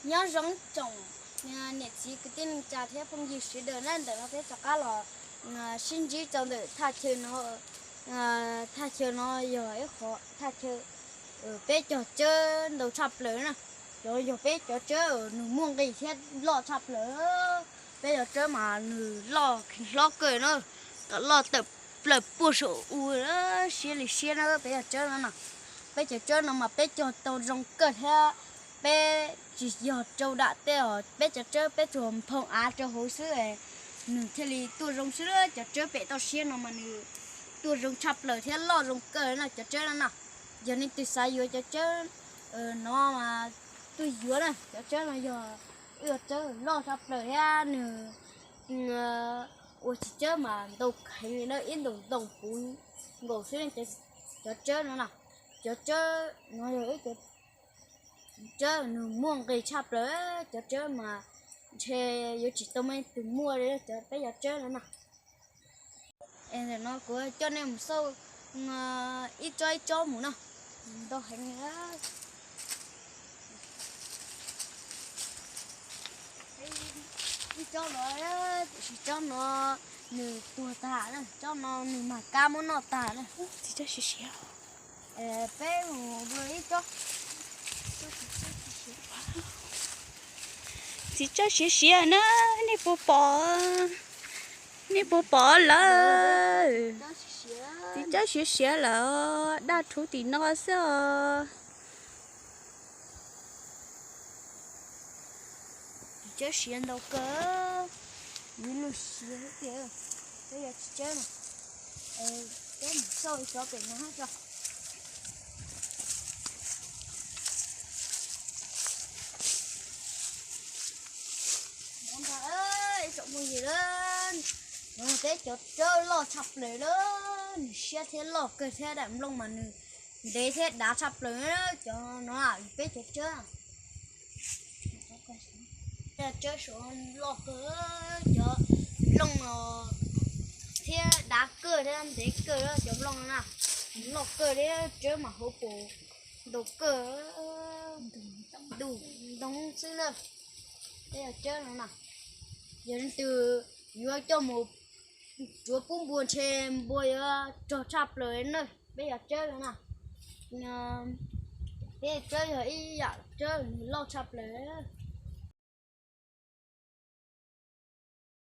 Nyob zoo tsoom niam txiv kwv tij neej tsa thiab phooj ywg sawv daws na, ntawm no peb rov qab los sib ntsib rau ntawm thaj chaw no. Thaj chaw no yog ib qho thaj chaw peb cog tsawb ntau tshaj plaws na. Cov yog peb cov tsawb nws muaj nqis thiab loj tshaj plaws. Peb cov tsawb mas nws loj hlob kawg na, kom loj tawm plaws puag saum u siab li siab na peb cov tsawb no na. Peb cov tsawb no mas peb cog tau zoo kawg thiab peb tsis yog rau dam tej os, peb cov tsawb peb tsuas nphoo av rau hauv xwb, nws thiaj li tuaj zoo xwb. Cov tsawb pem toj siab no mas nws tuaj zoo tshaj plaws thiab loj zoo kawg na cov tsawb no na. Yog leej twg xav yuav cov tsawb no mas tuaj yuav na, cov tsawb no yog ib cov tsawb loj tshaj plaws thiab nws ua tsis tsawb mas ntau kheev li na, ib ntaus ntoo puv nkaus xwb. Cov tsawb no na, cov tsawb no yog ib cov tsawb nws muaj nqis tshaj plaws, cov tsawb mas ntshe yuav tsis tau muaj leej twg muaj li cov peb cov tsawb no na. Es ntawm no kuv coj nej mus xauj ib tsob ib tsob mus no, ntau heev li. Ib tsob no, tiam sis tsob no nws tuag tag na, tsob no nws mag kab muab noj tag na. Txiv tsawb siav siav. Peb mus ib tsob. Txiv tsawb siav siav na, nej puas pom, nej puas pom lawm? Txiv tsawb siav siav lawm, daj rhuv tim no xwb os. Txiv tsawb siav ntau kawg, yuav luag siav tiag. Peb yuav txiv tsawb no, peb mus xauj ib tsob pem no tso. Ib tsoom phooj ywg, no peb cov tsawb loj tshaj plaws lawm, nws siab thiab loj kawg thiab daim nplooj mas nws ntev thiab dav tshaj plaws. Cov no peb cov tsawb, tsawb saud loj kawg, cov nplooj no thiab dav kawg thiab ntev kawg cov nplooj no na, loj kawg thiab tsawb mas hauv paus ntau kawg, ntuj ntoo xwb na. Peb cov tsawb no na, yog leej twg yuav coj mus tsuav pub npua ntshe npua yuav rog tshaj plaws na. Peb cov tsawb no na, peb tsawb yog ib yam tsawb nws loj tshaj plaws.